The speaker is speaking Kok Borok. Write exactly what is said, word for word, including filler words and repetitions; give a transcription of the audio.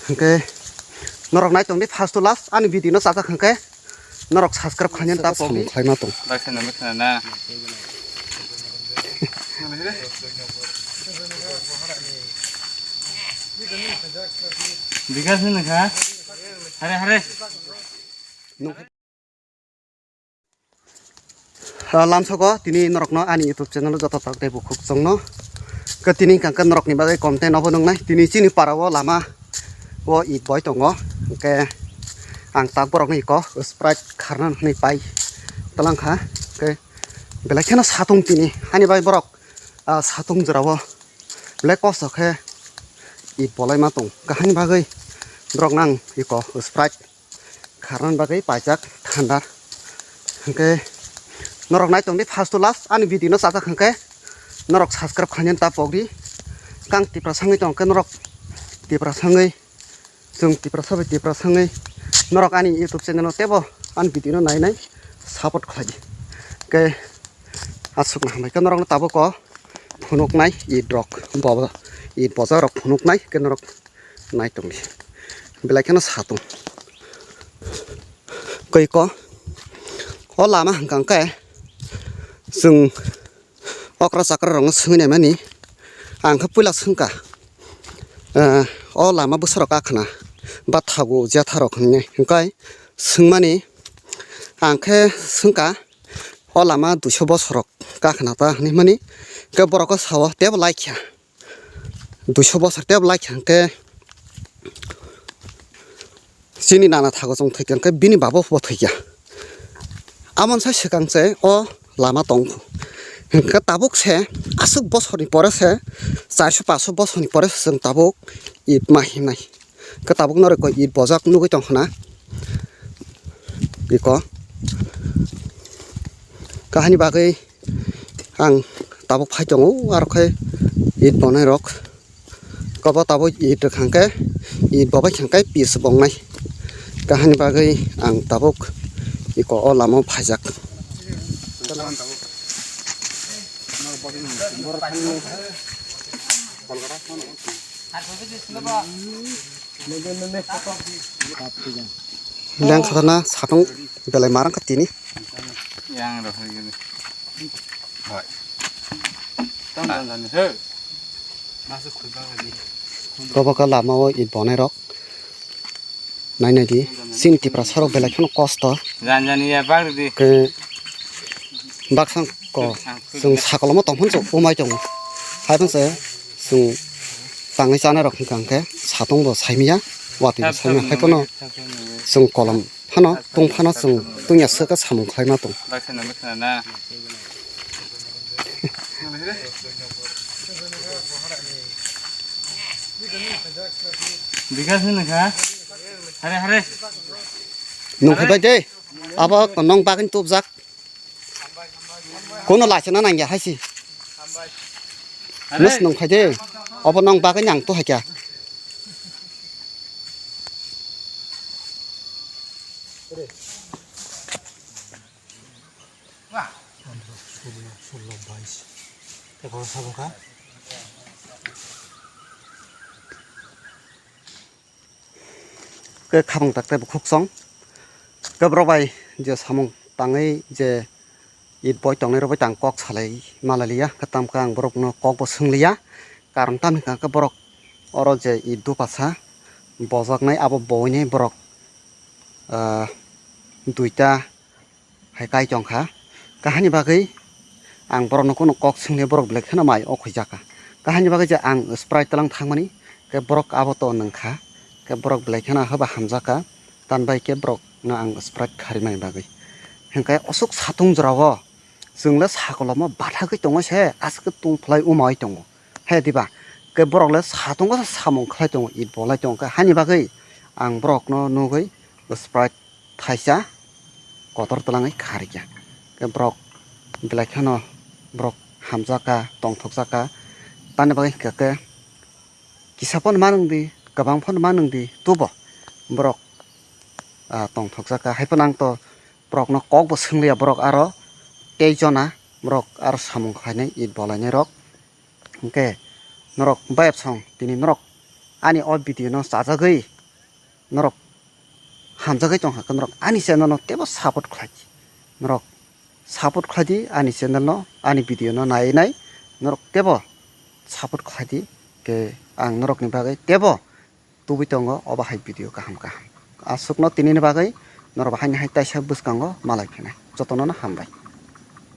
Hwnkhe norok nai tongdi first to last ani video no chajak hwnkhe norok subscribe khlaina ta pogdi. Khlaima tong. Bikas ni nokha. Hare hare. Ah, lamsoko tini norokno ani YouTube channel o joto tak tei bukhuk chongno. Ke tini hwnkha khe norokni bagwi content obo nwngnai. Tini chini para o lama o it boi tongo. Hwnkhe ang tak borokno iko Sprite kharna hwnwi pai twlang kha. Hwnkhe belai kheno satung tini. Hani bai borok, ah, satung jora o belai kosto khe it bolai ma tong. Kahani bagwi borok nang iko Sprite kharnani bagwi paijak thanda. Hwnkhe norok nai tongdi first to last ani video no chajak hwnkhe norok subscribe khlaina ta pogdi. Kang Tiprasa wngwi tong khe norok Tiprasa wngwi, chwng Tiprasa bai Tiprasa wngwi norok ani YouTube channel o teibo ani video no nai nai support khlai di. Hwnkhe aswkno hambai khe norokno tabuk o phunuknai it rok bo, it bojak rok phunuknai khe norok nai tongdi. Belai kheno satung. Koi ko. O lama hwnkha hwnkhe chwng okra chakra rokno swngwi naimani. Ang khe puila swngkha, eh, o lama bwsarok kakhna ba thago jatharok hwnwi hwnkhe swngmani. Ang khe swngkha o lama duiso bosorok kakhna ta hwnwi mani. Khe borok o sao teibo laikha. Duiso bosor teibo laikha hwnkhe chini nana thago chwng thwikha hwnkhe bini babo bo thwikha. Amoni sai swkang se o lama tongkhu. Hwnkhe tabuk se aswk bosorni pore se, charso paso bosorni pore se chwng tabuk it ma himnai. Hwnkhe tabuk norokko it bojak nugwi tongkhna. Iko. Kahani bagwi ang tabuk phai tongo, aro khe it bonai rok. Kobo tabuk it rwkha hwnkhe, it bobai kha hwnkhe pis bongnai. Kahani bagwi ang tabuk iko o lama o phaijak. Leng khatana satung belai marang kha tini. Yang rohoi gini. Hoi. Tong tong tong he. Masuk khulba gini. Kobo ka lama o it bonai rok. Nai nai di. Sin Tiprasa rok belai kheno kosto. Jan jan ya bak di. Ke baksang ko. Chwng sakoloma tongphun chwng umai tongo. Hai phang se chwng tangwi chanai rok hwnkha hwnkhe satung bo saimya, watwi bo saimya. Hai phano chwng kolom phano tong phano chwng tungya swkha samung khlaima tong. Bikas ni nokha. Hare hare. Nung phai bai de. Abo nong bagin tubjak. Kono laisana nangya haisi. Nus nung phai de. Obo nong bagwi nang to hakya. Ke khabang tak tei bukhuk song. Ke borok bai je samung tangwi je it boi tongnai rok bai tang kok salai malai liya. Ke tamkhe ang borok no kok bo swng liya. Karon tamni hwnkha khe borok oro je it dupasa bojaknai abo boinai borok, ah, duita hai kai tong kha. Kahani bagwi ang borokno kunu kok swngli borok belai kheno mai o khuijak kha. Kahani bagwi je ang Sprite tlang thangmani, khe borok abo to nwng kha, khe borok belai kheno haba hamjak kha, tan bai khe borokno ang Sprite kharimani bagwi. Hinkhe osuk satung jorao chwng le sakolomo bathagwi tongo se, aswk tong phlai umai tongo. He diba? Khe borok le satungo se samung khlai tongo, it bolai tongo. Khe hani bagwi ang borokno nugwi Sprite thaisa kotor twlangwi kharikya. Khe borok belai kheno borok hamjakha, tongthokjakha. Tamni bagwi hinkha khe kisa phano manwng di, kwbang phano manwng di, tubo borok, ah, tongthokjakha. Hai phano ang to borokno kokbo swngliya, borok aro tei jona borok aro samung khlainai, it bolainai rok. Hwnkhe norok bayapsong tini norok ani o video no chajagwi norok hamjagwi tongkha khe norok ani channel no tebo support khlai di. Norok support khlai di ani channel no, ani video no nai nai norok tebo support khlai di. Khe ang norok ni bagwi tebo tubui tongo obo hai video kaham kaham. Aswkno tinini bagwi norok bahai ni hai taisa bwskango malai phinai. Jotono no hambai.